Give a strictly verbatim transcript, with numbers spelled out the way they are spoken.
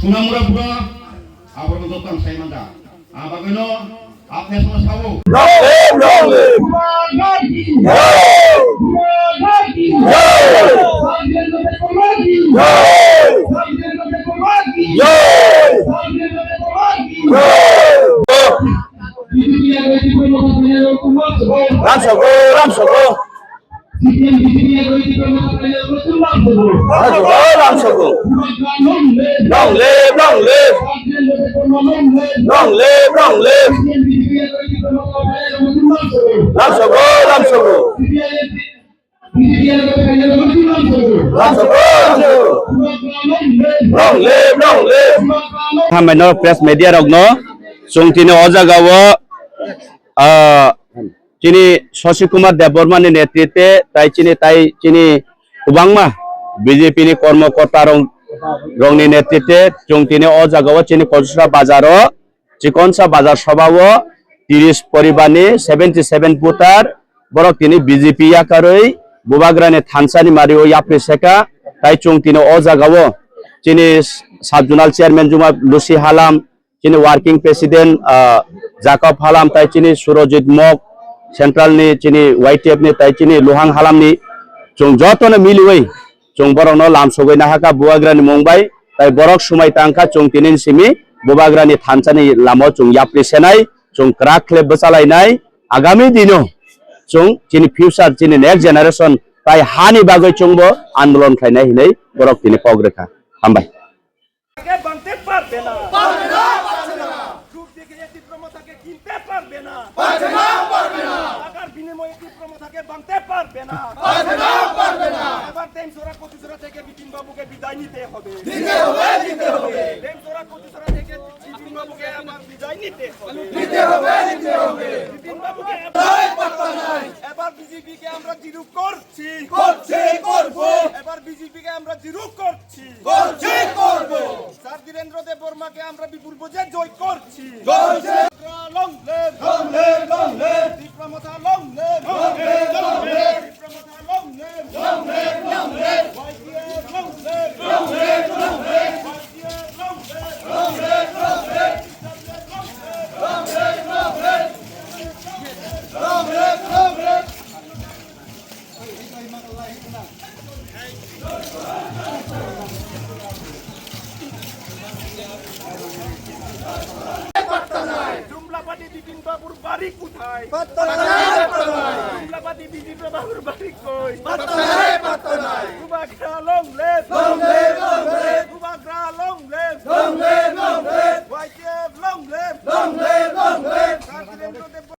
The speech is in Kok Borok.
Kunamura pura, aboro no tang sai manda. Abagano, apne sama sawo. Long live, long live. Long live, long live. Lamsogo, lamsogo. Lamsogo, lamsogo. Long live, long live. Long live, long live. Lamsogo, lamsogo. Lamsogo, lamsogo. Long live, long live. Hambai no press media rok no, chwng tini o jaga o, ah, chini Shashi Kumar Debbarma ni netritwe tai chini, tai chini kwbangma B J P ni kormo korta rok, rok ni netritwe chwng tini o jaga o chini Kosra bazar o, Chikonsa bazar sobha o tiris poribar ni seventy seven voter borok tini B J P yakarwi Bubagra ni thansa ni mari o yapri seka, tai chwng tini o jaga o chini sub zonal chairman Juma Lucy Halam, chini working president, ah, Jacob Halam, tai chini Surojit Mok, central ni chini Y T F ni, tai chini Luhang Halam ni, chwng joto no miliwi, chwng borok no lamsogwi nahaka Bubagra ni mung bai, tai borok swmai tangkha chwng tini simi Bubagra ni thansa ni lama o chwng yapri senai, chwng kwrak khle bwchalainai, agami dino chwng chini future, chini next generation, tai hani bagwi chwngbo andolon khlainai hinwi borok tini kok rwkha. Hambai. আগে ভাঙতে পারবে না। পারবে না, পারবে না। গ্রুপ দেখে এ তীব্র মাথাকে কিনতে পারবে না। পারবে না, পারবে না। টাকার বিনিময়ে তীব্র মাথাকে ভাঙতে পারবে না। পারবে না, পারবে না। এবার দেমছড়া কচুছড়া থেকে বিপিন বাবুকে বিদায় নিতে হবে। নিতে হবে, নিতে হবে। দেমছড়া কচুছড়া থেকে বিপিন বাবুকে আবার বিদায় নিতে হবে। নিতে হবে, নিতে হবে। বিপিন বাবুকে এবার, নাই, পাত্তা নাই। এবার বিজেপিকে আমরা জিরো করছি। করছি, করব। এবার বিজেপিকে আমরা জিরো করছি। করছি, করব। স্যার ধীরেন্দ্র দেব বর্মাকে আমরা বিপুল ভোজে জয় করছি। জয় Shri long live. Long live, long live. Tipra Motha long live. Long live, long live. Tipra Motha long live. Long live, long live. YTF long live. Long live, long live. YTF long live. Long live, long live. Long live, long live. Long live, long live. জুমলাপাতি বিপিন বাবুর বাড়ি কোথায়? পাত্তা নাই, পাত্তা নাই। জুমলাপাতি বিপিন বাবুর বাড়ি কই? পাত্তা নাই, পাত্তা নাই। বুবাগ্রা লং